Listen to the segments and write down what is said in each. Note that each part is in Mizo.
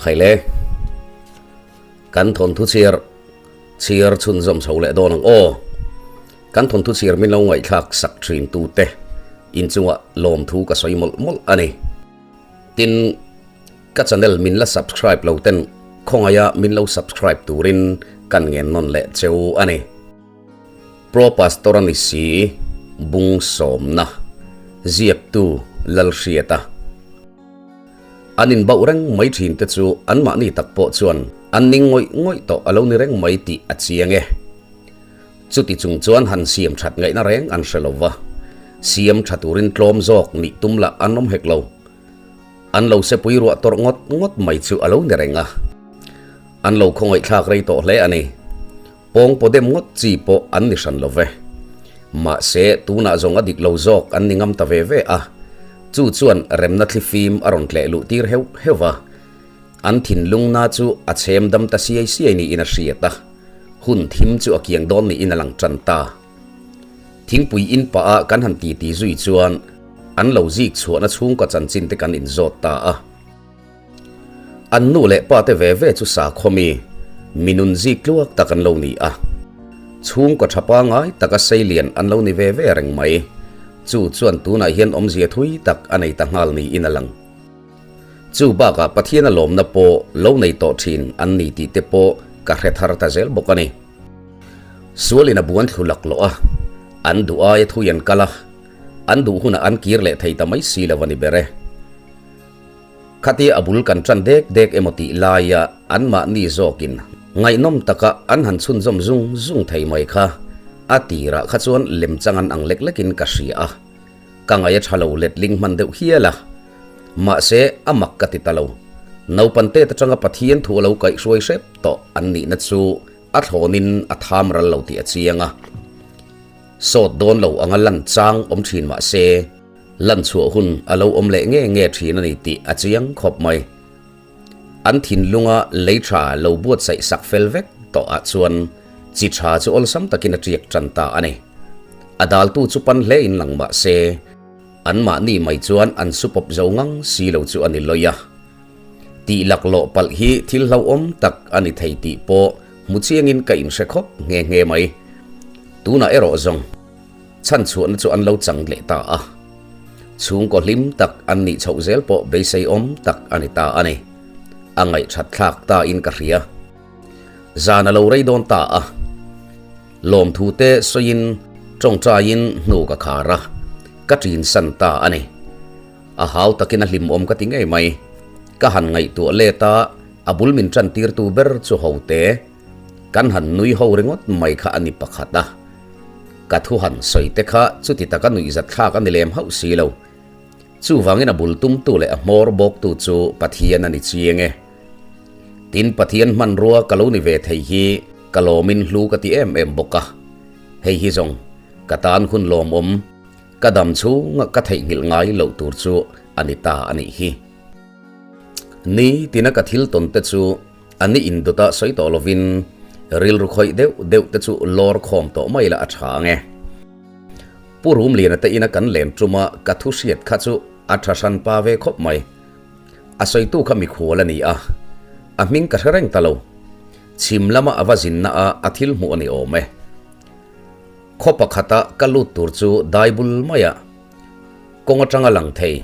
Khaile, kan thawnthu chhiar chhiar chhunzawm chho leh dawn ang aw. Kan thawnthu chhiar min lo ngaihthlak sak thin tute inchungah lawmthu ka sawi mawlh mawlh a ni. Tin, ka channel min la subscribe lo ten khawngaia min lo subscribe turin kan ngen nawn leh cheu a ni. Pro Pastor a ni si, bung sawmna, ziaktu Lalhriata. An inbauh reng mai thin te chu anmahni tak pawh chuan an ning ngawih ngawih tawh a lo ni reng mai tih a chiang e. Chuti chung chuan han siam that ngaihna reng an hre lo va, siam tha turin tlawm zawk nih tum lah an awm hek lo. An lo sepui ruah tawrh ngawt ngawt mai chu a lo ni reng a. An lo khawngaihthlak rei tawh hle a ni. Pawng paw dem ngawt chi pawh an ni hran lo ve. Mahse, tunah zawng a dik lo zawk an ni ngam ta ve ve a. Chu chuan remna thlifim a rawn tleh luh tir heuh heuh va. An thinlungna chu a chhem dam ta siai siai niin a hriat a. Hun thim chu a kiang dawn niin a lang tan ta. Thingpui in pah a kan han titi zui chuan an lo zik chhuahna chhungkaw chanchin te kan inzawt ta a. An nu leh pa te ve ve chu sakhaw mi, mi nun zik tluak tak an lo ni a. Chhungkaw tha pangai taka seilian an lo ni ve ve reng mai. Chu chuan tunah hian awmzia thui tak a nei ta nghal niin a lang. Chu bakah Pathian a lawmna pawh lo nei tawh thin an ni tih te pawh ka hre thar ta zel bawk a ni. Sualin a buan thlu laklawh a, an duh aia thui an kal a, an duh hunah an kir leh thei ta mai si lo a ni ber e. Khatia a bul kan tan dek dek emaw tih laia anmahni zawkin ngaihnawm taka an han chhunzawm zung zung thei mai kha a tirah kha chuan lemchang an ang lek lekin ka hria a. Ka ngaih a tha lo letling hman deuh hial a. Mahse, a mak ka ti ta lo. Naupan tet atanga Pathian thu a lo kaihhruai hrep tawh an nihna chu a thlawnin a tham ral lo tih a chiang a. Sawt dawn lo anga lan chang awm thin mahse, lan chhuah hun a lo awm leh nge nge thin a ni tih a chiang khawp mai. An thinlunga lei tha lo buatsaih sak fel vek tawh ah chuan chi tha chu awlsam takin a tiak tan ta a ni. A daltu chu pan hle in lang mah se, anmahni mai chuan an su pawp zo ngang si lo chu a ni lawih a. Tih laklawh palh hi thil hlauhawm tak a ni thei tih pawh hmu chiangin ka inhre khawp nghe nghe mai. Tunah erawh zawng. Chhanchhuahna chu an lo chang leh ta a, chhungkaw hlim tak an nih chhoh zel pawh beisei awm tak a ni ta a ni. A ngaihthat thlak ta in ka hria. Zan a lo rei dawn ta a, lawmthu te sawiin tawngtaiin hnu ka khar a, ka ṭin san ta a ni. A hau takin a hlimawm ka ti ngei mai. Ka han ngaihtuah let a, a bul min ṭantirtu ber chu hote. Kan han nui ho ringawt mai kha a ni pakhat a. Ka thu han sawi te kha chuti taka nuihzat thlak a ni lem hauh si lo. Chuvangin a bul tumtu leh a hmawr bawktu chu Pathian a ni chiang e. Tin Pathian hmanrua ka lo ni ve thei hi ka lawmin hlu ka ti em em bawk a. Hei hi zawng ka tan hun lawmawm, ka dam chhunga ka theihnghilh ngai loh tur chu a ni ta a nih hi. Ni tina ka thil tawn te chu A ni indawta sawi tawh lovin rilru khawih deuh deuh te chu lawr khawm tawh mai la a tha ang e. Pu Rumliana te ina kan len tuma ka thu hriat kha chu a tha hran pa ve khawp mai. A sawitu kha mikhual a ni a, a hming ka hre reng ta lo. Chhim lama a va zinna a a thil hmuh a ni awm e. Khaw pakhata ka lut tur chu dai bul maiah kawng atanga lang thei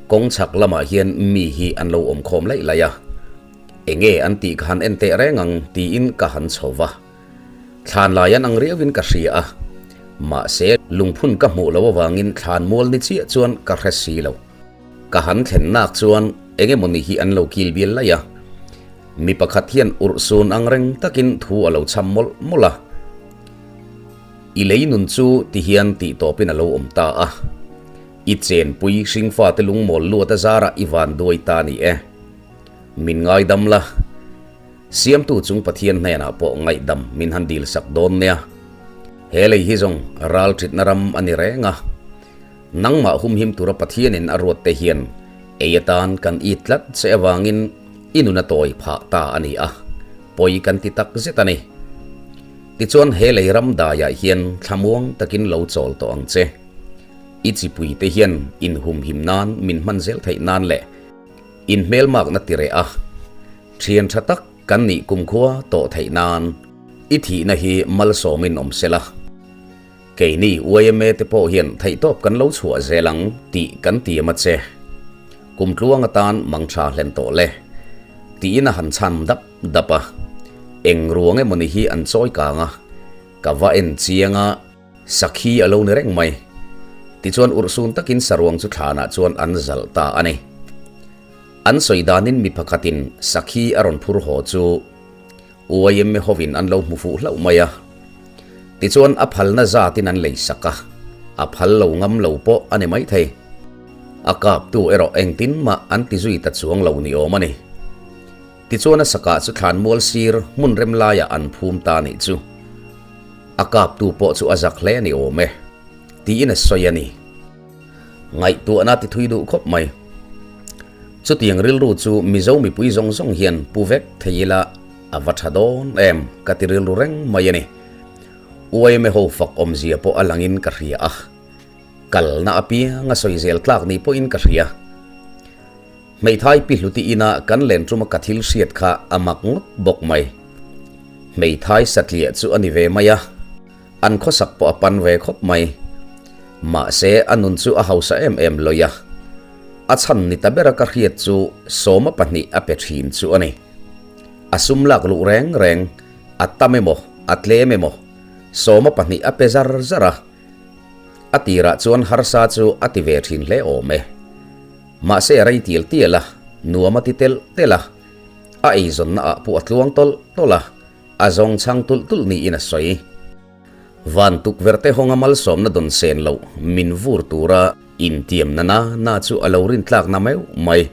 kawng chhak lamah hian mi hi an lo awm khawm laih laih a. Enge an tih ka han en teh reng ang tiin ka han chho va. Thlan lai an ang riauin ka hria a, mahse lungphun ka hmuh loh avangin thlan mual ni chiah chuan ka hre si lo. Ka han thlen nak chuan eng emawni hi an lo kil bial laih a, mi pakhat hian urhsun ang reng takin thu a lo chham mawlh mawlh a. I lei nun chu ti hian tih tawpin a lo awm ta a, i chenpui hringfate lungmawl luat a zarah i van duai ta ni e. Min ngaidam la, Siamtu chung Pathian hnenah pawh ngaihdam min han dil sak dawn nia. He lei hi zawng ral ṭhitna ram a ni reng a. Nangmah humhim tura Pathianin a ruat te hian ei atan kan it tlat che avangin i nun a tawi phah ta a ni a, pawi kan ti tak zet a ni. Tichuan he lei ram daiah hian thlamuang takin lo chawl tawh ang che. I chipuite hian inhumhim nan min hman zel theih nan leh, In hmelmakna ti reh a. Thian tha tak kan nih kumkhua tawh theih nan i thihna hi malsawmin awm se la. Keini yma te pawh hian theihtawp kan lo chhuah zel ang tih kan tiam a che. Kum tluang atan mang tha hlen tawh le. Tiin a han chhan dap dap a. Eng ruang emawni hi an chawi kang a, ka va en chiang a. Sakhi a lo ni reng mai. Tichuan urhsun takin saruang chu thlanah chuan an zalh ta a ni. An sawi danin mi pakhatin sakhi a rawn phur haw chu YMA hovin an lo hmu fuh hlauh mai a. Tichuan a phalna zatin an lei sak a, a phal lo ngam lo pawh a ni maithei. A kaptu erawh engtin mah an ti zui ta chuang lo ni awm a ni. Tichuan a sakah chu thlanmual sir hmun rem laiah an phum ta nih chu. A kaptu pawh chu a zak hle a ni awm e, tiin a sawi a ni. Ngaihtuahna ti thui duh khawp mai. Chutiang rilru chu Mizo mipui zawng zawng hian pu vek thei ila a va tha dawn em ka ti rilru reng mai a ni. Uaime ho fak awmzia pawh a langin ka hria a, kalna apianga sawi zel tlak ni pawhin ka hria. Hmeithai pi hluti ina kan len tuma ka thil hriat kha a mak ngawt bawk mai. Hmeithai satliah chu a ni ve mai a, an khawsak pawh a pan ve khawp mai. Mahse a nun chu a hausa em em lawih a, a chhan ni ta bera ka hriat chu sawma pahnih a pe thin chu a ni. A sum lak luh reng reng, a tam emaw, a tlem emaw, sawma pahnih a pe zar zar a. A tirah chuan harsa chu a ti ve thin hle awm e. Mahse a rei tial tial a, nuam a ti telh telh a, a eizawnna ah pawh a tluang tawlh tawlh a, a zawng chhang tulh tulh niin a sawi. Van tukverh te hawnga malsawmna dawn sen loh min vur tura intiamna na na chu a lo rintlakna meuh mai.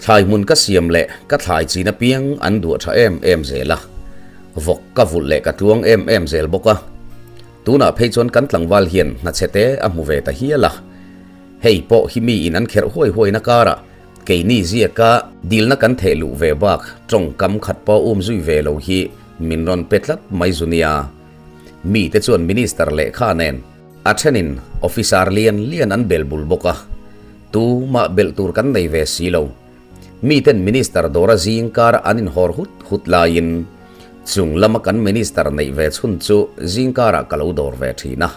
Thlai hmun ka siam leh ka thlai chin apiang an duah tha em em zel a, vawk ka vulh leh ka tluang em em zel bawk a. Tunah phei chuan kan tlangval hian hnachhe te a hmu ve ta hial a. Hei pawh hi mi in an kherh huai huaina karah keini ziaka dilna kan theh luh ve bak tawngkam khat pawh um zui ve lo hi min rawn pe tlat mai zu nia. Mite chuan Minister lehkha nen a thenin Officer lian lian an bel bul bawk a, tumah belh tur kan nei ve si lo. Miten Minister dawra zing kara an inhawr hut hut laiin chung lama kan Minister neih ve chhun chu zing karah ka lo dawr ve thin a.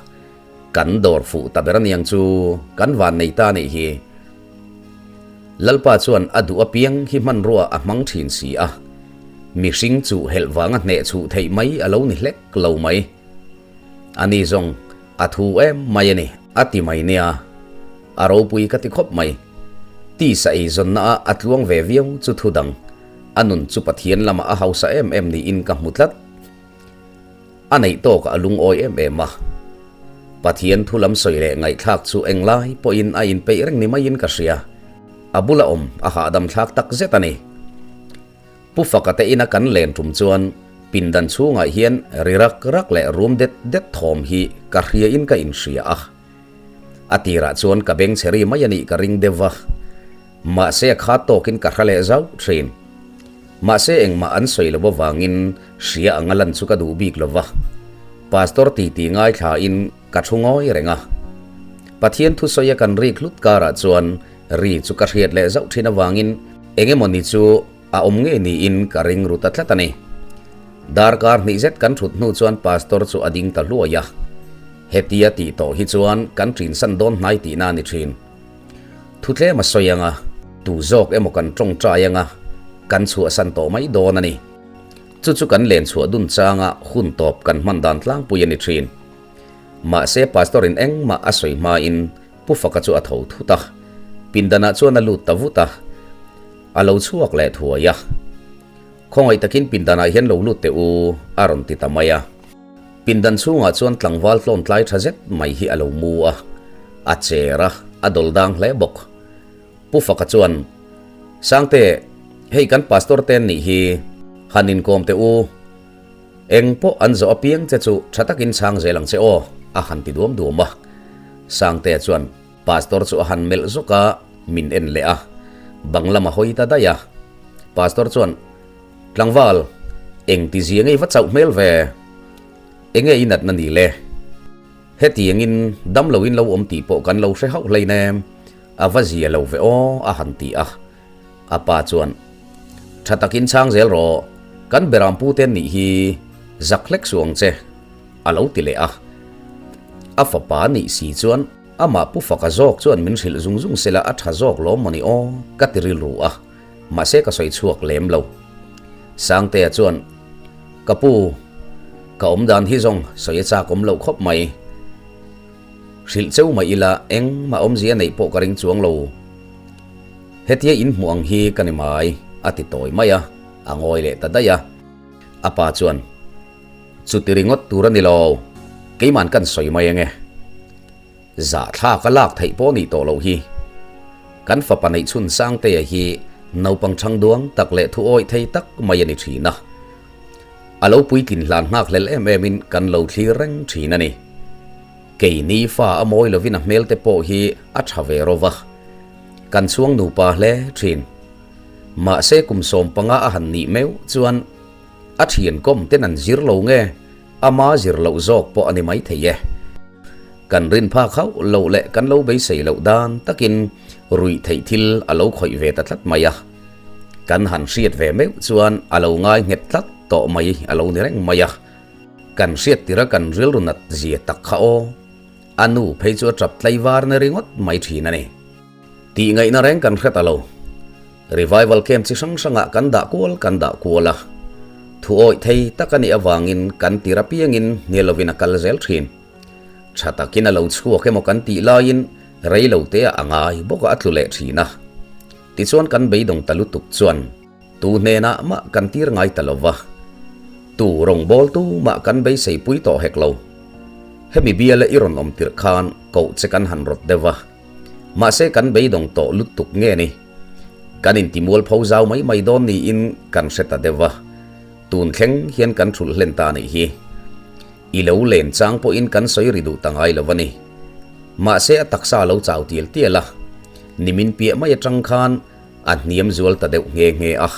Kan dawr fuh ta ber aniang chu kan van nei ta nih hi. Lalpa chuan a duh apiang hi hmanrua a hmang thin si a, mihring chu helh vanga hneh chhuh theih mai a lo ni hlek lo mai. Ani zawng a thu em mai a ni a ti mai nia, a ropui ka ti khawp mai. Tisa eizawnna ah a tluang ve viau chu thu dang, a nun chu Pathian lamah a hausa em em niin ka hmu tlat. A neih tawkah a lungawi em em a. Pathian thu lam sawi leh ngaihthlak chu englai pawhin a inpeih reng ni maiin ka hria. A bula awm a hahdam thlak tak zet a ni. Pu Faka te ina kan len tum chuan pindan chhungah hian ri rak rak leh rum det det thawm hi ka hriain ka inhria a. A tirah chuan ka beng chhe ri mai a nih ka ring deuh va. Mahse a khat tawkin ka hra leh zauh thin. Mahse engmah an sawi lo avangin hria anga lan chu ka duh bik lo va. Pastor titi ngaithlain ka thu ngawi reng a. Pathian thusawia kan rik hlut karah chuan ri chu ka hriat leh zauh thin avangin eng emaw ni chu a awm ngei niin ka ring ru ta tlat a ni. Darkar hnih zet kan thut hnu chuan Pastor chu a ding ta hluai a. Hetia tih tawh hi chuan kan ṭinsan dawn hnai tihna a ni thin. Thu tlem a sawi anga, tu zawk emaw kan tawngtai anga, kan chhuahsan tawh mai dawn a ni. Chu chu kan len chhuah dun changa hun tawp kan hman dan tlangpui a ni thin. Mahse Pastor in engmah a sawi hmain Pu Faka chu a tho thut a, pindanah chuan a lut ta vut a, a lo chhuak leh thuai a. Khawngaih takin pindanah hian lo lut teh u, a rawn ti ta mai a. Pindan chhungah chuan tlangval tlawn tlai tha zet mai hi a lo mu a, a cher a, a dawl dang hle bawk. Pu Faka chuan, Sangte, hei kan pastor te an nih hi, han inkawm teh u. Eng pawh an zawh apiang che chu tha takin chhang zel ang che aw, a han ti duam duam a. Sangtea chuan pastor chu a han melh zawk a, min en leh a, bang lam a hawi ta daih a. Pastor chuan, Tlangval, eng ti zia ngei va chauh hmel ve? Enge i natna ni le? Hetiangin dam loin lo awm tih pawh kan lo hre hauh hleinem, a va zia lo ve aw a han ti a. A pa chuan, Tha takin chhang zel rawh, kan berampu te nih hi zak hlek suh ang che, a lo ti leh a. A fapa nih si chuan amah pu faka zawk chuan min hrilh zung zung sela a tha zawk lawm mawni aw ka ti rilru a, mahse ka sawi chhuak lem lo. Sangtea chuan, Ka pu, ka awm dan hi zawng sawi a chak awm loh khawp mai. Hrilh cheu mai ila engmah awmzia neih pawh ka ring chuang lo. Hetia in hmuh ang hi ka ni mai, a ti tawi mai a, a ngawi leh ta daih a. A pa chuan, Chuti ringawt tur a ni lo, keiman kan sawi mai ange. Zahthlak a lak theih pawh nih tawh loh hi. Kan fapa neih chhun Sangtea hi naupang chhang duang tak leh thu awih thei tak mai a ni thin a. A lo puitlin hlan nghak hlel em em in kan lo thlir reng thin a ni. Keini fa a mawi lovin a hmel te pawh hi a tha ve ro va. Kan chhuang nupa hle thin. Mahse kum 15 a han nih meuh chuan a thian kawm ten an zir lo nge ama zir loh zawk pawh a ni mai thei e. Kan rin phak hauh loh leh kan lo beisei loh dan takin ruih theih thil a lo khawih ve ta tlat mai a. Kan han hriat ve meuh chuan a lo ngai nghet tlat tawh mai a lo ni reng mai a. Kan hriat tirh a kan rilru nat zia tak kha aw. A nu phei chu a tap tlai var na ringawt mai thin a ni. Tih ngaihna reng kan hre ta lo. Revival camp chi hrang hrangah kan dah kual kan dah kual a. Thu awih thei tak a nih avangin kan tir apiangin hnial lovin a kal zel thin. Tha takin a lo chhuak emaw kan tih laiin rei lo te ah a ngai bawk a a tlu leh thin a. Tichuan kan beidawng ta lutuk chuan tu hnenah mah kan tir ngai ta lo va, tu rawngbawltu mah kan beisei pui tawh hek lo. Hemi biala i rawn awm tirh khan koh che kan han rawt deuh va, mahse kan beidawng tawh lutuk nge ni? Kan intimualpho zau mai mai dawn niin kan hre ta deuh va, tun thleng hian kan thulh hlen ta nih hi. I lo len chang pawhin kan sawi ri duh ta ngai lo a ni. Mahse a taksa a lo chau tial tial a, nimin piah mai atang khan a hniam zual ta deuh nghe nghe a.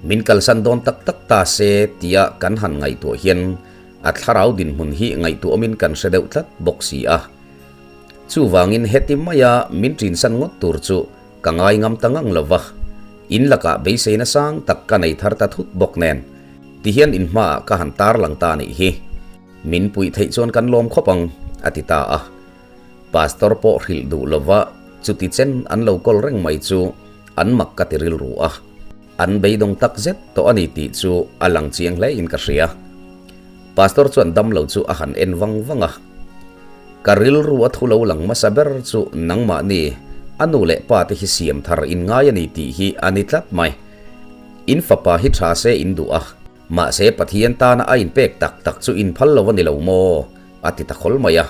Min kalsan dawn tak tak ta se tia kan han ngaihtuah hian a thlarau dinhmun hi ngaihtuahawmin kan hre deuh tlat bawk si a. Chuvangin heti maia min ṭinsan ngawt tur chu ka ngai ngam ta ngang lo va, in lakah beiseina sang tak ka nei thar ta thut bawk nen tihian in hmaah ka han tarlang ta nih hi. Min puih theih chuan kan lawm khawp ang, a ti ta a. Pastor pawh hrilh duh lova chuti chen an lo kawl reng mai chu an mak ka ti rilru a. An beidawng tak zet tawh a ni tih chu a lang chiang hle in ka hria. Pastor chuan damlo chu a han en vang vang a. Ka rilru a thu lo lang hmasa ber chu nangmahni a nu leh pa te hi siam thar in ngai a ni tih hi a ni tlat mai. In fapa hi tha se in duh a. Mahse Pathian tana a inpek tak tak chu inphal lo a ni lo maw? a ti ta khawl mai a.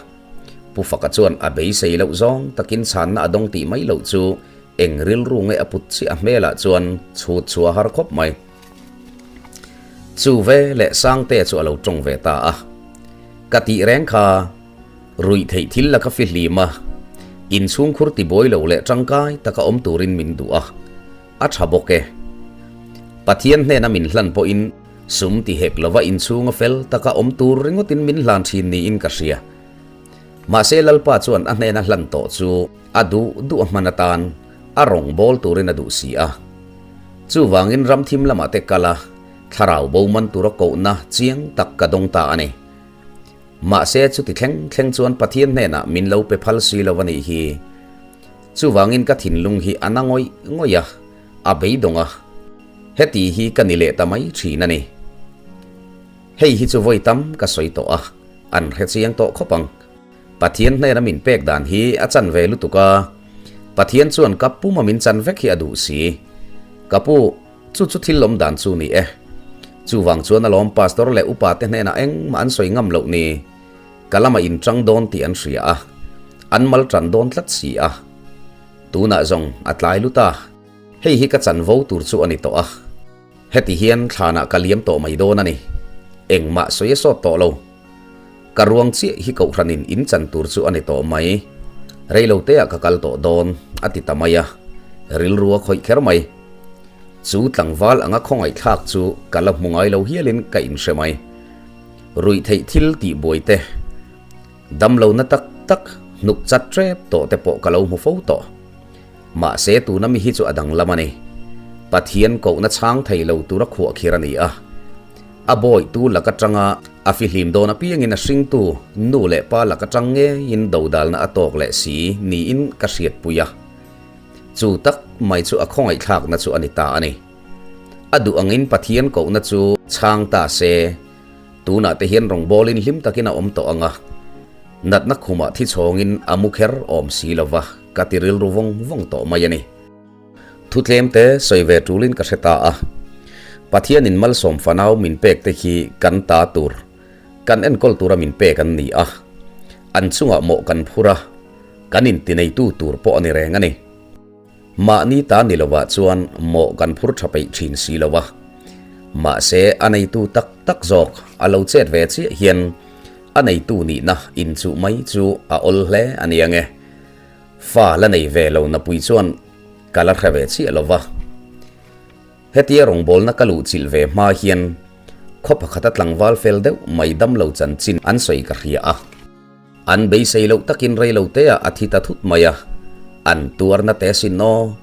Pu Faka chuan a beisei loh zawng takin chhanna a dawng tih mai loh chu eng rilru nge a put chiah a hmelah chuan chhut chhuah a har khawp mai. Chu ve leh Sangtea chu a lo tawng ve ta a. Ka tih reng kha ruih theih thil la ka fihlim a, inchhungkhur tibuai lo leh tangkai taka awm turin min duh a. A tha bawk e. Pathian hnena min hlan pawhin sum ti hek lova inchhunga fel taka awm tur ringawtin min hlan thin niin ka hria. Mahse Lalpa chuan a hnena hlan tawh chu a duh duh a hman atan a rawng bawl turin a duh si a. Chuvangin ram thim lamah te kal a, thlarau bo man tura kohna chiang tak ka dawng ta a ni. Mahse chuti thleng thleng chuan Pathian hnenah min lo pe phal si lo a nih hi. Chuvangin ka thinlung hi a na ngawih ngawih a, a beidawng a, heti hi ka ni leh ta mai thin a ni. Hei hi chu vawi tam ka sawi tawh a, an hre chiang tawh khawp ang. Pathian hnena min pek dan hi a chan ve lutuk a, Pathian chuan ka puma min chan vek hi a duh si. Ka pu, chu chu thil lawm dan chu ni e. Chuvang chuan alawm pastor leh upa te hnenah engmah an sawi ngam loh ni. Ka lamah in ṭang dawn tih an hria a, an mal ṭan dawn tlat si a. Tunah zawng a tlai lut a, hei hi ka chanvo tur chu a ni tawh a. Heti hian thlanah ka liam tawh mai dawn a ni. Engmah sawi a sawt tawh lo. Ka ruang chiah hi kohhranin in chan tur chu a ni tawh mai. Reiloteah ka kal tawh dawn, a ti ta mai a. Rilru a khawih kher mai. Chu tlangval anga khawngaihthlak chu ka la hmu ngai lo hialin ka inhre mai. Ruih theih thil tih buai te, damlo na tak tak hnuk chat tep tawh te pawh ka lo hmu fo tawh. Mahse tuna mi hi chu a danglam a ni. Pathian kohna chhang thei lo tura khuahkhir a ni a. A bawihtu lak atanga a fihlim dawn apiangin a hringtu nu leh pa lak atang ngeiin dodalna a tawk leh si niin ka hriatpui a. Chu tak mai chu a khawngaihthlakna chu a ni ta a ni. A duh angin Pathian kohna chu chhang ta se, tunah te hian rawngbawlin hlim takin a awm tawh ang a. Natna khumah thi chhawngin a mu kher awm si lo va, ka ti rilru vawng vawng tawh mai a ni. Thu tlem te sawi ve tulin ka hre ta a. Pathianin malsawm fanau min pek te khi kan ta tur, kan enkawl tura min pek an ni a. An chungah mawh kan phur a, kan intineitu tur pawh a ni reng a ni. Mahni ta ni lovah chuan mawh kan phur tha peih thin si lo a. Mahse a neitu tak tak zawk a lo chet ve chiah hian a neitu nihna inchuh mai chu a awl hle a ni ang e. Fa la nei ve lo napui chuan ka la hre ve chiah lo va. Hetia rawngbawlna ka luh chilh ve hma hian khaw pakhata tlangval fel deuh mai dam lo chanchin an sawi ka hria a. An beisei loh takin rei lo teah a thi ta thut mai a, an tuarna te sin aw.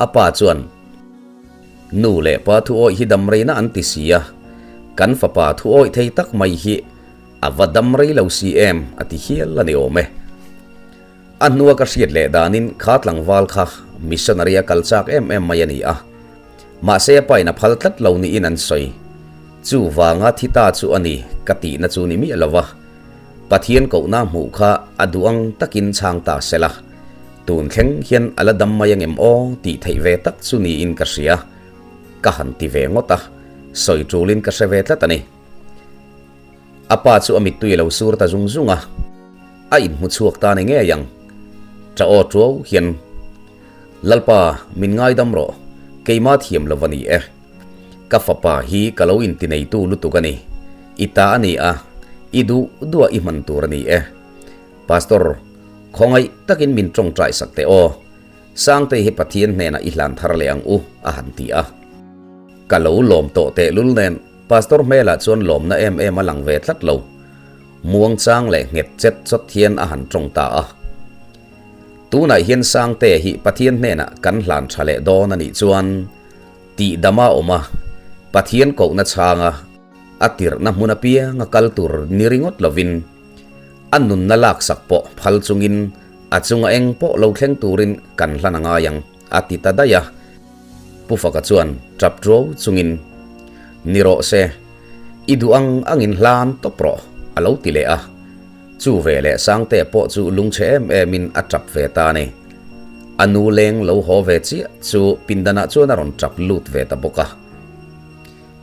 A pa chuan, Nu leh pa thu awih hi dam reina an ti si a, kan fapa thu awih thei tak mai hi a va dam rei lo si em a ti hial a ni awm e. A hnua ka hriat leh danin kha tlangval kha missionary a kal chak em em mai a ni a. Mahse a pain a phal tlat lo niin an sawi. Chu vanga thi ta chu a ni ka tihna chu ni miah lo va. Pathian kohna hmuh kha a duh ang takin chhang ta se la. Tun thleng hian a la dam mai angem aw tih theih ve tak chu niin ka hria. Ka han ti ve ngawt a, sawi tulin ka hre ve tlat a ni. A pa chu a mittui a lo sur ta zung zung a, a inhmu chhuak ta ni ngei ang. Ṭa aw ṭuau hian, Lalpa, min ngaidam rawh, keimah thiam lo a ni e. Ka fapa hi ka lo intineitu lutuk a ni. I ta a ni a, i duh duah i hman tur a ni e. Pastor, khawngaih takin min ṭawngṭai sak teh aw. Sangtei hi Pathian hnenah i hlan thar leh ang u, a han ti a. Ka lo lawm tawh tehlul nen Pastor hmelah chuan lawmna em em a lang ve tlat lo. Muangchang leh nghet chet chawt hian a han tawng ta a. Tunah hian Sangtea hi Pathian hnenah kan hlan tha leh dawn a nih chuan tih dama awm a, Pathian kohna chhanga a tirhna hmun apianga kal tur ni ringawt lovin a nunna laksak pawh phal chungin a chunga eng pawh lo thleng turin kan hlan a ngai ang a ti ta daih a. Pu Faka chuan tap tuau chungin, Ni rawh se, i duh ang angin hlan tawp rawh, a lo ti leh a. Chu ve leh Sangtea pawh chu lungchhe em emin a tap ve ta a ni. A nu leng lo haw ve chiah chu pindanah chuan a rawn tap lut ve ta bawk a.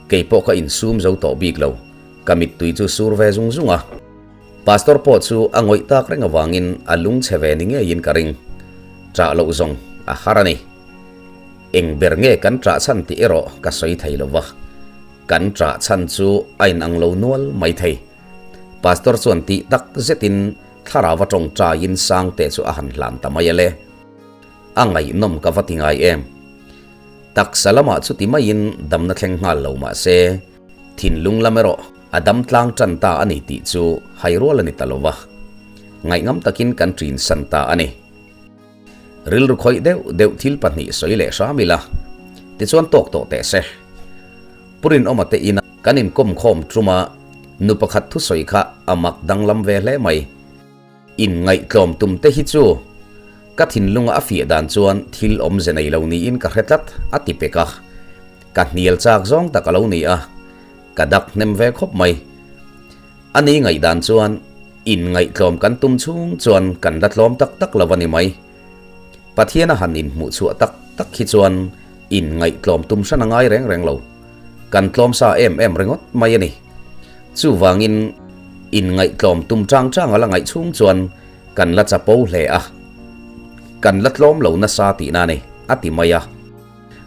Kei pawh ka insum zo tawh bik lo, ka mittui chu sur ve zung zung a. Pastor pawh chu a ngawih tak reng avangin a lungchhe ve ni ngeiin ka ring. Ṭah loh zawng a har a ni. Eng ber nge kan ṭah chhan tih erawh ka sawi thei lo va, kan ṭah chhan chu a inang lo nual mai thei. Pastor chuan tih tak zetin thlarau a tawngṭaiin Sangte chu a han hlan ta mai a le. A ngaihnawm ka va ti ngai em. Taksa lamah chuti maiin damna thleng nghal lo mah se, thinlung lam erawh a dam tlang ṭan ta a ni tih chu hai rual a ni ta lo va. Ngaihnngam takin kan ṭinsan ta a ni. Rilru khawih deuh deuh thil pahnih sawi leh hram ila, tichuan tawk tawh teh se. Pu Rinawma te ina kan inkawm khawm tuma nu pakhat thusawi kha a mak danglam ve hle mai. Inngaihtlawm tum te hi chu ka thinlunga a fiah dan chuan thil awmze nei lo niin ka hre tlat a ti pek a. Ka hnial chak zawng tak a lo ni a, ka dak hnem ve khawp mai. A ni ngaihdan chuan Inngaihtlawm kan tum chhung chuan kan la tlawm tak tak lo a ni mai. Pathian a han inhmuh chhuah tak tak hi chuan inngaihtlawm tum hran a ngai reng reng lo. Kan tlawm sa em em ringawt mai a ni. Chuvangin inngaihtlawm tum chang chang a la ngaih chhung chuan kan la chapo hle a, kan la tlawm lo nasa tihna a ni, a ti mai a.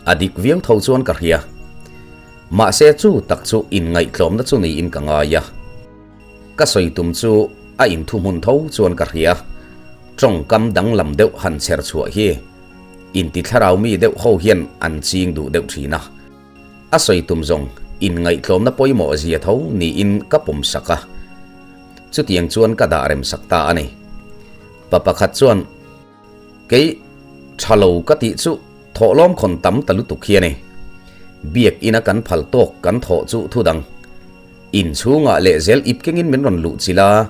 A dik viau tho chuan ka hria. Mahse chu tak chu inngaihtlawmna chu niin ka ngai a. Ka sawi tum chu a inthuhmun tho chuan ka hria. Tawngkam danglam deuh han chher chhuah hi inti thlarau mi deuh ho hian an ching duh deuh thin a. A sawi tum zawng inngaihtlawmna pawimawh zia tho niin ka pawm sak a. Chutiang chuan ka dah rem sak ta a ni. Pa pakhat chuan, Kei tha lo ka tih chu thawhlawm khawn tam ta lutuk hi a ni. Biakina kan phal tawk kan thawh chu thudang. Inchhungah lehzel ip kengin min rawn luh chilh a,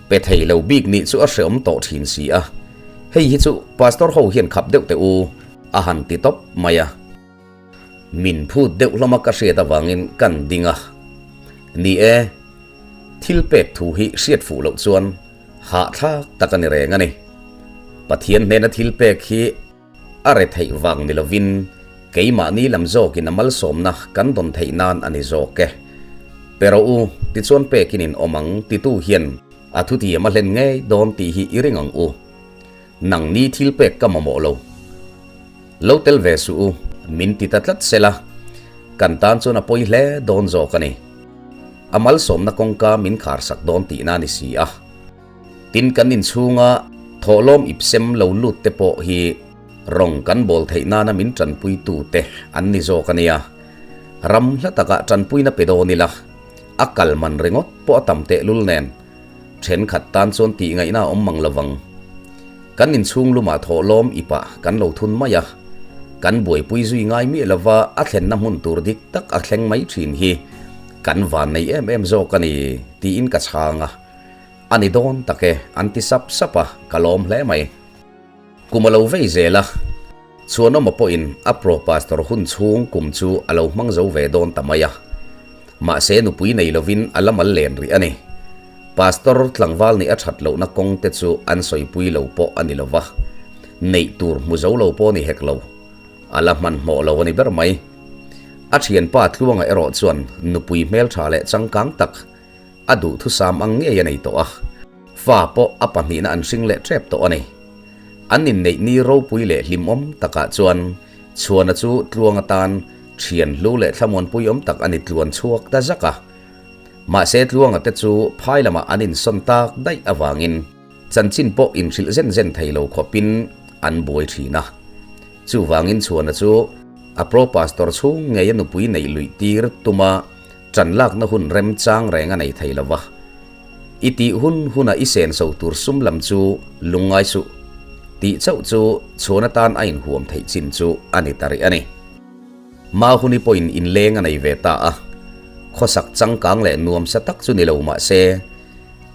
pe thei lo bik nih chu a hreawm tawh thin si a. Hei hi chu Pastor ho hian khap deuh teh u, a han ti tawp mai a. Min phut deuh hlawm a ka hriat avangin kan ding a. Ni e, thil pek thu hi hriat fuh loh chuan hahthlak tak a ni reng a ni. Pathian hnena thil pek hi A retheih vang ni lovin keimahni lam zawkin a malsawmna kan dawn theih nan a ni zawk e. Pe rawh u, tichuan pekin in awm ang titu hian a thutiam a hlen ngei dawn tih hi i ring ang u. Nangni thil pek ka mamawh lo. Lo tel ve suh u, min ti ta tlat sela, kan tan chuan a pawi hle dawn zawk a ni. A malsawmna kawngka min kharsak dawn tihna a ni si a. Tin, kan inchhunga thawhlawm ipsem lo lut te pawh hi rawng kan bawl theih nana min tanpuitu te an ni zawk a nia. Ram hla takah tanpuina pe dawn ila, a kal man ringawt pawh a tam tehlul nen thenkhat tan chuan tih ngaihna a awm mang lo vang. Kan inchhung lumah thawhlawm ipah kan lo thun mai a, kan buaipui zui ngai miah lova a thlenna hmun tur dik tak a thleng mai thin hi kan van nei em em zawk a ni tiin ka chhang a. A ni dawn tak e, an ti sap sap a, ka lawm hle mai. Kum a lo vei zel a, Chhuanawma pawhin a pro pastor hun chhung kum chu a lo hmang zo ve dawn ta mai a. Mahse nupui nei lovin a la mal len rih a ni. Pastor tlangval nih a that lohna kawng te chu an sawipui lo pawh a ni lo va, neih tur hmu zo lo pawh ni hek lo. A la hmanhmawh lo a ni ber mai. A thianpa Tluanga erawh chuan nupui hmeltha leh changkang tak, A duhthusam ang ngei a nei tawh a, fa pawh a pahnihna an hring leh tep tawh a ni. An inneih ni ropui leh hlimawm takah chuan Chhuana chu tluang atan thian hlu leh thlamuanpui awm tak a ni tluan chhuak ta zak a. Mahse Tluanga te chu phai lamah an insawn tak daih avangin chanchin pawh inhrilh zen zen thei lo khawpin an buai thin a. Chuvangin Chhuana chu a pro pastor chhung ngei a nupui neih luih tir tuma Ṭan lakna hun remchang reng a nei thei lo va. I tih hun huna i senso tur sum lam chu lungngai suh tih chauh chu chhuan atan a inhuam theih chin chu a ni ta rih a ni. Mahuni pawhin inleng a nei ve ta a, khawsak changkang leh nuamsa tak chu ni lo mah se,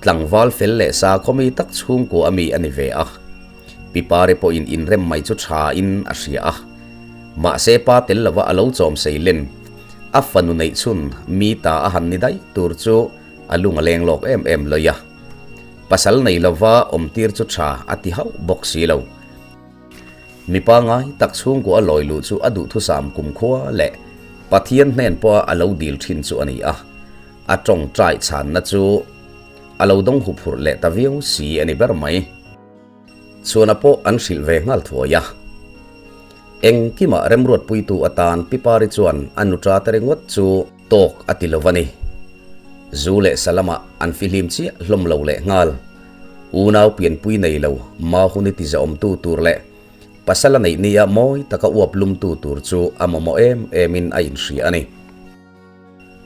tlangval fel leh sakhawmi tak chhungkua a mi a ni ve a. Pipari pawhin inrem mai chu thain a hria a, mahse pa tel lova a lo chawm sei len. A fanu neih chhun mi ta a han ni daih tur chu a lung a leng lawk em em lawih a. Pasal nei lova awm tir chu tha a ti hauh bawk si lo. Mipa ngai tak chhungkua a lawi luh chu a duhthusam kumkhua leh Pathian hnen pawha a lo dil thin chu a ni a. A tawngtai chhanna chu a lo dawng huphurh leh ta viau si a ni ber mai. Chhuana pawh an hrilh ve nghal thuai a. Engkimah remruatpuitu atan Pipari chuan a nuṭa te ringawt chu tawk a ti lo a ni. Zu leh Salamah an fihlim chiah hlawm lo leh nghal. Unau pianpui nei lo Mahuni tizaawmtu tur leh pasal a neih nia mawi taka uap lumtu tur chu a mamawh em emin a inhria a ni.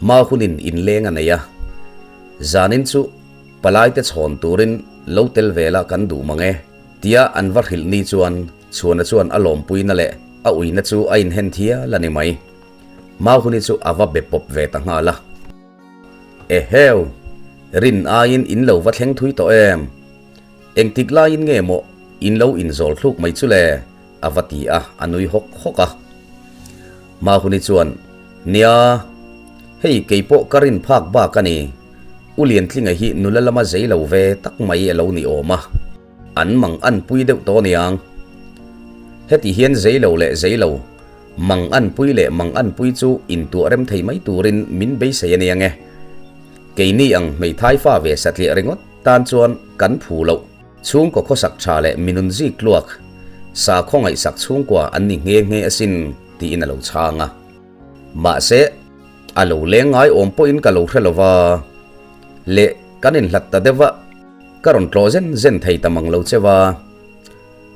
Mahunin inleng a nei a, zanin chu palaite chhawn turin lo tel vela kan duh mang e, tia an va hrilh ni chuan Chhuana chuan a lawmpuina leh a uina chu a inhen thial a ni mai. Mahuni chu a va be pawp ve ta nghal a. Eheu! Rin aiin in lo va thleng thui tawh em? Engtik laiin nge maw in lo inzawl thluk mai chu le? a va ti a, a nui hawk hawk a. Mahuni chuan, Nia, hei kei pawh ka rin phak bak a ni. U Liantlinga hi nula lama zei lo ve tak mai a lo ni awm a, an mang an pui deuh tawh aniang. Heti hian zei lo leh zei lo, mang an pui leh mang an pui chu intuah rem thei mai turin min beisei a nia nge. Keini ang hmeithai fa ve satliah ringawt tan chuan kan phu loh. Chhungkaw khawsak tha leh minun zik tluak, sakhaw ngaihsak chhungkua an ni nghe nghe asin tiin a lo chhang a. Mahse, a lo leng ngai awm pawhin ka lo hre lo va, leh kan inhlat ta deuh a, ka rawn tlawh zen zen thei ta mang lo che va.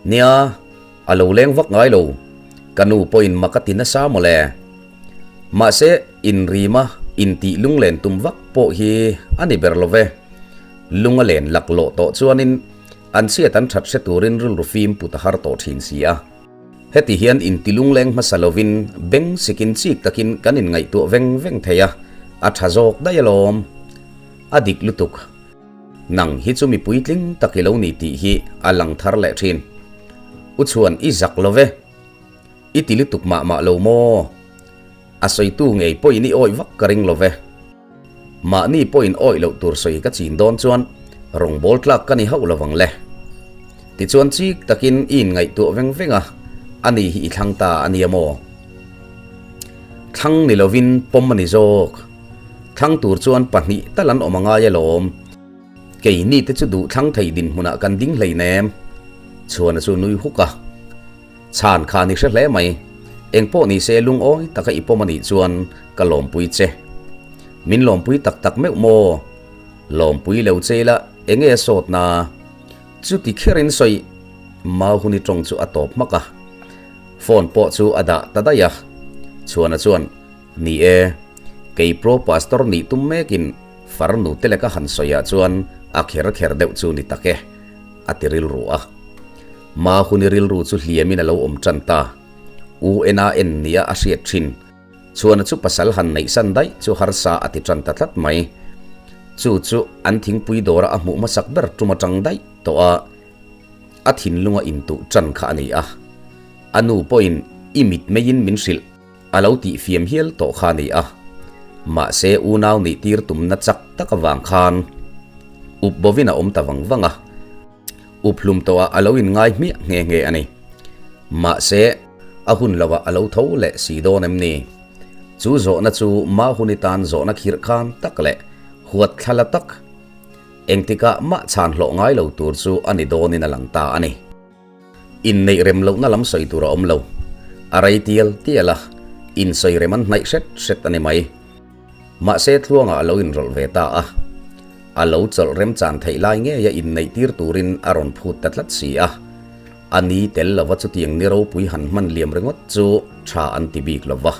Nia, a lo leng vak ngai lo, ka nu pawhin mak a ti nasa mawle. Mahse, inrima intih lunglen tum vak pawh hi a ni ber lo ve. Lung a len laklawh tawh chuanin an chhiat an that hre turin rilru fim put a har tawh thin si a. Heti hian intilungleng hmasa lovin beng sikin chik takin kan inngaihtuah veng veng thei a, a tha zawk daih alawm. A dik lutuk. Nang hi chu mi puitling tak i lo ni tih hi a lang thar leh thin. U chuan i zak lo ve. I ti lutuk mah mah lo maw? A sawitu ngei pawhin i awih vak ka ring lo ve. Mahni pawhin awih loh tur sawi ka chin dawn chuan rawngbâwl tlâk ka ni hauh lo vang le. Tichuan chîk takin i inngaihtuah veng veng a, ani hi i thlang ta a nia maw? Thlang ni lovin pawm a ni zawk. Thlang tur chuan pahnih tal an awm a ngai alawm. Keini te chu duh thlang thei dinhmunah kan ding hleinem. Chhuana chu nui huk a. Chhan kha ni hre hle mai. Engpawh ni se lungawi taka i pawm a nih chuan ka lawmpui che. Min lawmpui tak tak meuh maw? Lawmpui lo che ila enge a sawt na? Chuti kherin sawi Mahuni tawng chu a tawp hmak a. Phone pawh chu a dah ta daih a. Chhuana chuan, Ni e, kei pro pastor nih tum mekin farnu te leka han sawiah chuan a kher kher deuh chu ni tak e, a ti rilru a. Mahuni rilru chu hliamin a lo awm tan ta. U-ena en nia a hriat thin. Chhuana chu pasal han neihsan daih chu harsa a ti tan ta tlat mai. Chu chu an thingpui dawra a hmuh hmasak ber tum atang daih tawh a, a thinlunga intuh tan kha a ni a. A nu pawhin i mit meiin min hrilh a lo tih fiam hial tawh kha a ni a. Mahse unau nih tir tumna chak tak avang khan up bovin a awm ta vang vang a. Up hlum tawhah a lo inngai hmiah nghe nghe a ni. Mahse, a hun lovah a lo tho leh si dawn em ni? Chu zawhna chu Mahuni tan zawhna khirh khan tak leh huat thla la tak, engtikah mah chhan hlawh ngai lo tur chu a ni dawnin a lang ta a ni. Inneih rem lohna lam sawi tur a awm lo. A rei tial tial a, insawi rem an hnaih hret hret a ni mai. Mahse Tluanga a lo inrawlh ve ta a, a lo chawlh remchan theih lai ngeia inneih tir turin a rawn phut ta tlat si a. A ni tel lova chutiang ni ropui han hman liam ringawt chu tha an ti bik lova.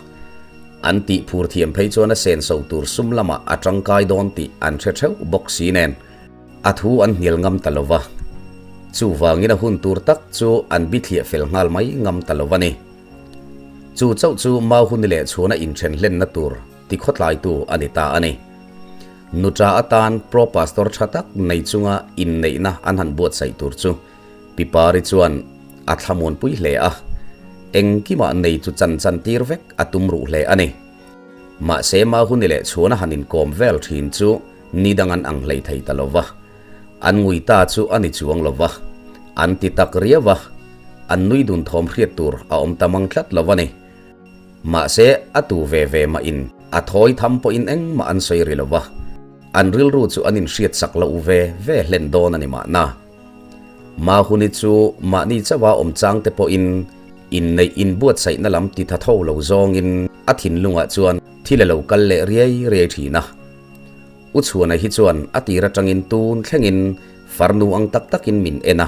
An tih phur thiam phei chuan a senso tur sum lamah a tangkai dawn tih an hre theuh bawk si nen a thu an hnial ngam ta lova. Chuvangin a hun tur tak chu an bithliah fel nghal mai ngam ta lova ni. Chu chauh chu Mau Huni leh chhuna inthen hlenna tur tikhawtlaitu a ni ta a ni. Nuṭa atan Pro Pastor tha tak nei chunga inneihna an han buatsaih tur chu Pi Pari chuan a thlamuanpui hle a, engkimah nei chu chan chan tir vek a tum ruh hle a ni. Mahse Mau Huni leh chhuna han inkawm vel thin chu ni dang an ang hlei thei ta lo va. An ngui ta chu a ni chuang lo va, an ti tak riau va, an nui dun thawm hriat tur a awm ta mang tlat lo a ni. Mahse, a tu ve ve mah in a thawi tham pawhin engmah an sawi ri lo va, an rilru chu an inhriat sak loh ve ve hlen dawn a ni mahna. Mahuni chu mahni chauha awm chang te pawhin inneih inbuatsaihna lam ti tha tho lo zawngin a thinlungah chuan thil a lo kal leh riai riai thin a. U Chhuana hi chuan a tir atangin tun thlengin farnu ang tak takin min en a.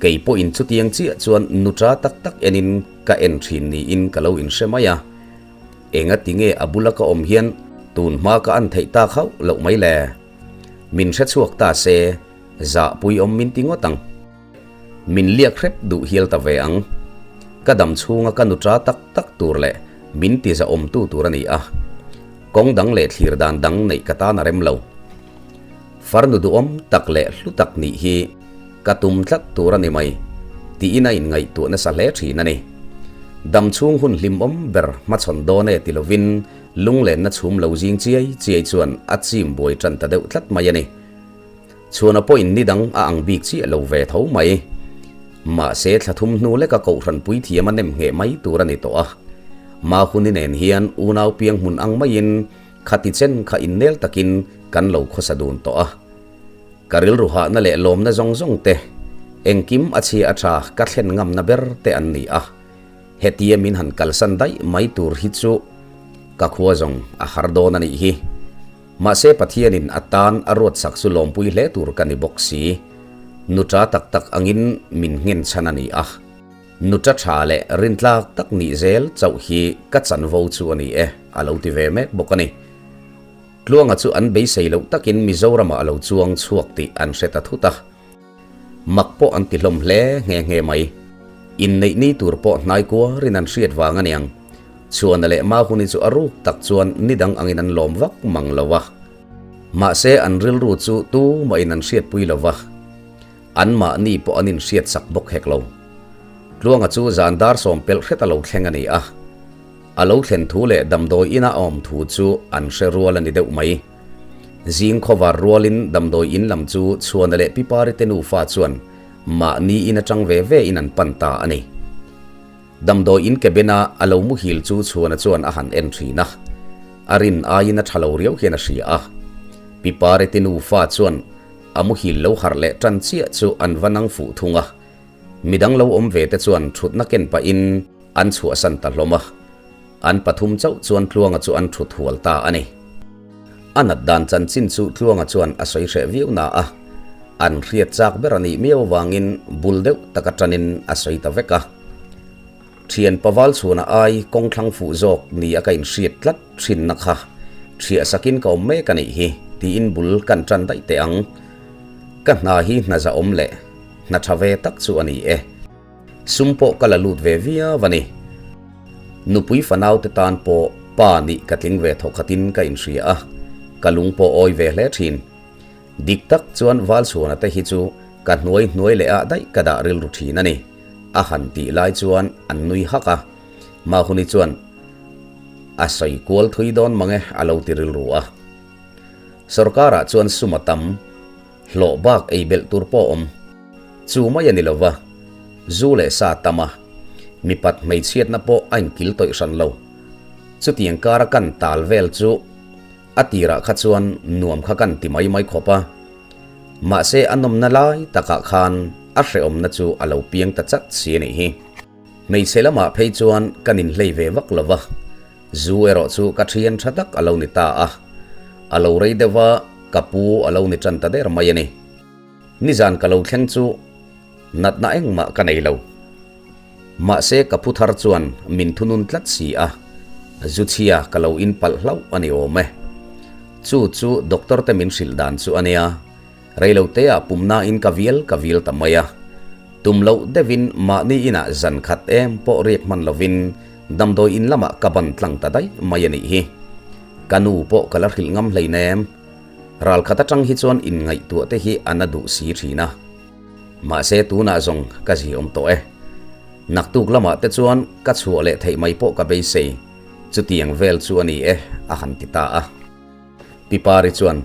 Kei pawhin chutiang chiah chuan nuṭa tak tak enin ka en thin niin ka lo inhre mai a. Enga tinge a bula ka awm hian tun hma ka an theih tak hauh loh mai le? Min hre chhuak ta se, zahpui awm min ti ngawt ang. Min liak hrep duh hial ta ve ang. Ka dam chhunga ka nuṭa tak tak tur leh min ti zahawmtu tur a ni a. Kawng dang leh thlir dan dang neih ka tan a rem lo. Farnu duhawm tak leh hlu tak nih hi ka tum tlat tur a ni mai, tiin a inngaihtuah nasa hle thin a ni. Dam chhung hun hlimawm ber hmachhawn dawn e ti lovin lunglenna chhum lo zing chiai chiai chuan a chim buai tan ta deuh tlat mai a ni. Chhuana pawhin ni dang a ang bik chiah lo ve tho mai. Mahse thla thum hnu leka kohhran puithiam a nem ngheh mai tur a ni tawh a. Mahuni nen hian unau piang hmun ang maiin khati chen kha innel takin kan lo khawsa dun tawh a. Ka rilru hahna leh lawmna zawng zawng te, engkim a chhia a tha ka thlen ngamna ber te an ni a. Hetia min han kalsan daih mai tur hi chu ka khua zawng a har dawn a nih hi. Mahse Pathianin a tan a ruatsak chu lawmpui hle tur ka ni bawk si. Nuṭa tak tak angin min nghen chhan a ni a. Nuṭa ṭha leh rintlak tak nih zel chauh hi ka chanvo chu a ni e, a lo ti ve mek bawk a ni. Tluanga chu an beisei loh takin Mizoramah a lo chuang chhuak tih an hre ta thut a. Mak pawh an ti hlawm hle nghe nghe mai. Inneih ni tur pawh hnai kuarin an hriat vang a niang. Chhuana leh Mahuni chu a ruk tak chuan nidang angin an lawm vak mang lo a. Mahse an rilru chu tumahin an hriatpui lo va, anmahni pawh an inhriatsak bawk hek lo. Tluanga chu zan dar sawm pelh hret a lo thleng a ni a. A lo thlen thu leh damdawi ina a awm thu chu an hre rual a ni deuh mai. Zing khawvar rualin damdawi in lam chu Chhuana leh Pipari te nufa chuan mahni in atang ve ve in an pan ta a ni. Damdawi in cabin a a lo muhil chu Chhuana chuan a han en thin a, a rin aiin a tha lo riau hian a hria a. Pipari te nufa chuan a muhil lo harh leh tan chiah chu an va nang fuh thung a. Midang lo awm ve te chuan thutna ken pahin an chhuahsan ta hlawm a. An pathum chauh chuan Tluanga chu an thut hual ta a ni. A nat dan chanchin chu Tluanga chuan a sawi hreh viau na a, an hriat chak ber a nih miau avangin bul deuh tak atanin a sawi ta vek a. Thian Paval chhuna ai kawng thlang fuh zawk ni a ka inhriat tlat thinna kha thiah sakin ka awm mek a nih hi tiin bul kan tan daih teh ang. Ka hna hi hna zahawm leh hna tha ve tak chu a ni e. Sum pawh ka la lut ve viau a ni. Nupui fanau te tan pawh pa nih ka tling ve thawk khatin ka inhria a, ka lung pawh awi ve hle thin. Dik tak chuan Valchhuana te hi chu ka hnuai hnuai leh ah daih ka dah rilru thin a ni. A han tih lai chuan an nui hak a, Mahuni chuan a sawi kual thui dawn mang e a lo ti rilru a. Sorkarah chuan sum a tam. Hlawh bak ei belh tur pawh awm. Chu mai a ni lo va, zu leh sa tam a, mipat hmeichhiatna pawh a inkil tawih hran lo. Chutiang kara kan tal vel chu a tirah kha chuan nuam kha kan ti mai mai khawp a. Mahse a nawmna lai takah khan a hrehawmna chu a lo piang ta chat si a nih hi. Hmeichhe lamah phei chuan kan inhlei ve vak lo va. Zu erawh chu ka thian tha tak a lo ni ta a, a lo rei deuh va, ka pu a lo ni tan ta der mai a ni. Nizan ka lo thleng chu natna engmah ka nei lo. Mahse ka phu thar chuan min thunun tlat si a, zu chhia ka lo in palh hlauh a ni awm e. Chu chu doctor te min hrilh dan chu a nia. Reiloteah pumnain ka vial ka vial ta mai a. Tum loh deuhin mahni inah zan khat em pawh riak hman lovin damdawi in lamah ka ban tlang ta daih mai a nih hi. Ka nu pawh ka la hrilh ngam hleinem. Ral khat atang hi chuan inngaihtuah te hi a na duh si thin a. Mahse tunah zawng ka zi awm tawh e. Naktuk lamah te chuan ka chhuah leh theih mai pawh ka beisei. Chutiang vel chu a ni e a han ti ta a. Pi Pari chuan.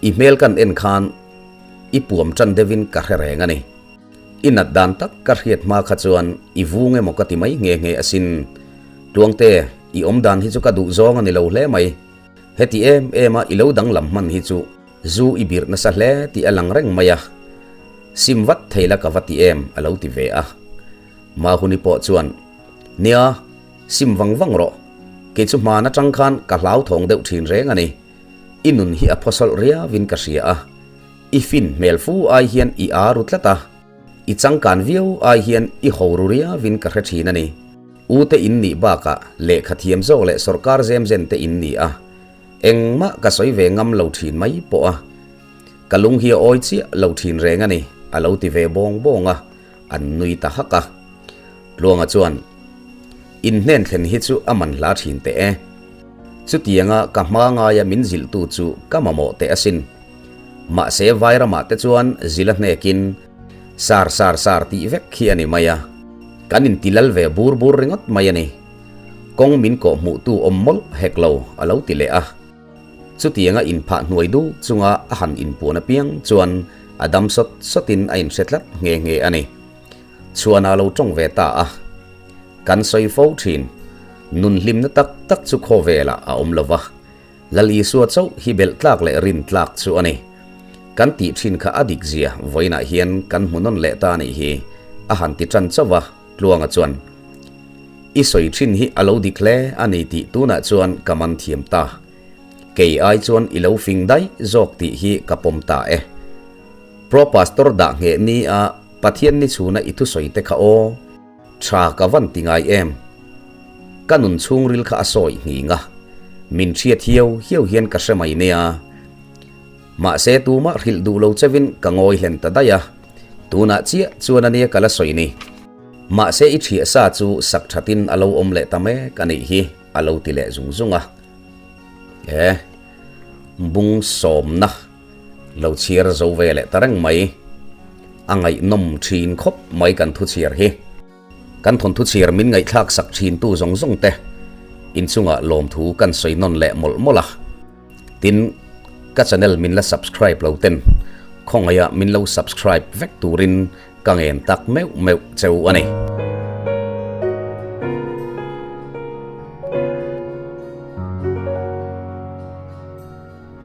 I hmel kan en khan i puam tan deuhin ka hre reng a ni. I nat dan tak ka hriat hma kha chuan i vung emaw ka ti mai nghe nghe asin. Tluangte, i awm dan hi chu ka duh zawng a ni lo hle mai. Heti em em a i lo danglam hman hi chu zu i birh nasa hle tih a lang reng mai a. Sim vat thei la ka va ti em a lo ti ve a. Mahuni pawh chuan, Nia, sim vang vang rawh. Kei chu hman atang khan ka hlauthawng deuh thin reng a ni. I nun hi a phawsawlh riauin ka hria a, i fin hmel fu ai hian i aa ru tlat a, i changkan viau ai hian i ho ru riauin ka hre thin a ni. U te in nih bakah lehkha thiam zawk leh sawrkar zem zen te in ni a, engmah ka sawi ve ngam lo thin mai pawh a, ka lung hi a awi chiah lo thin reng a ni, a lo ti ve bawng bawng a, an nui ta hak a. Tluanga chuan, Inhnen thlen hi chu a man hla thin teh e. Chutianga ka hma ngaia min zilhtu chu ka mamawh teh asin. Mahse Vairamah te chuan zil a hnekin sar sar sar tih vek hi a ni mai a, kan intilal ve bur bur ringawt mai a ni. Kawng min kawh hmuhtu awm mawlh hek lo a lo ti leh a. Chutianga inphah hnuai duk chunga a han inpuan apiang chuan a dam sawt sawtin a inhre tlat nghe nghe a ni. Chhuana lo tawng ve ta a. Kan sawi fo thin. Nun hlimna tak tak chu khawvelah a awm lo va. Lal Isua chauh hi belh tlak leh rin tlak chu a ni. Kan tih thin kha a dik zia vawiinah hian kan hmu nawn leh ta anih hi, a han ti tan chauh a, Tluanga chuan, I sawi thin hi a lo dik hle a ni tih tunah chuan ka man thiam ta. Kei ai chuan i lo fing daih zawk tih hi ka pawm ta e. Pro Pastor dah ngheh ni a Pathian ni chhuna i thusawi te kha aw. Tha ka van ti ngai em? Ka nun chhungril kha a sawi nghing a, min hriat hiau hiau hian ka hre mai nia. Mahse tumah hrilh duh lo chevin ka ngawi hlen ta daih a, tunah chiah chuan ania ka la sawi ni. Mahse i ṭhiah sa chu sak ṭhatin a lo awm leh ta mek a nih hi, a lo ti leh zung zung a. E, bung sawmna lo chhiar zo ve leh ta reng mai. A ngaihnawm ṭhin khawp mai kan thu chhiar hi. Kan thawnthu chhiar min ngaihthlak sak ṭhintu zawng zawng te inchungah lawmthu kan sawi nawn leh mawlh mawlh a. Tin, ka channel min la subscribe lo ten khawngaihah min lo subscribe vek turin ka ngen tak meuh meuh cheu a ni.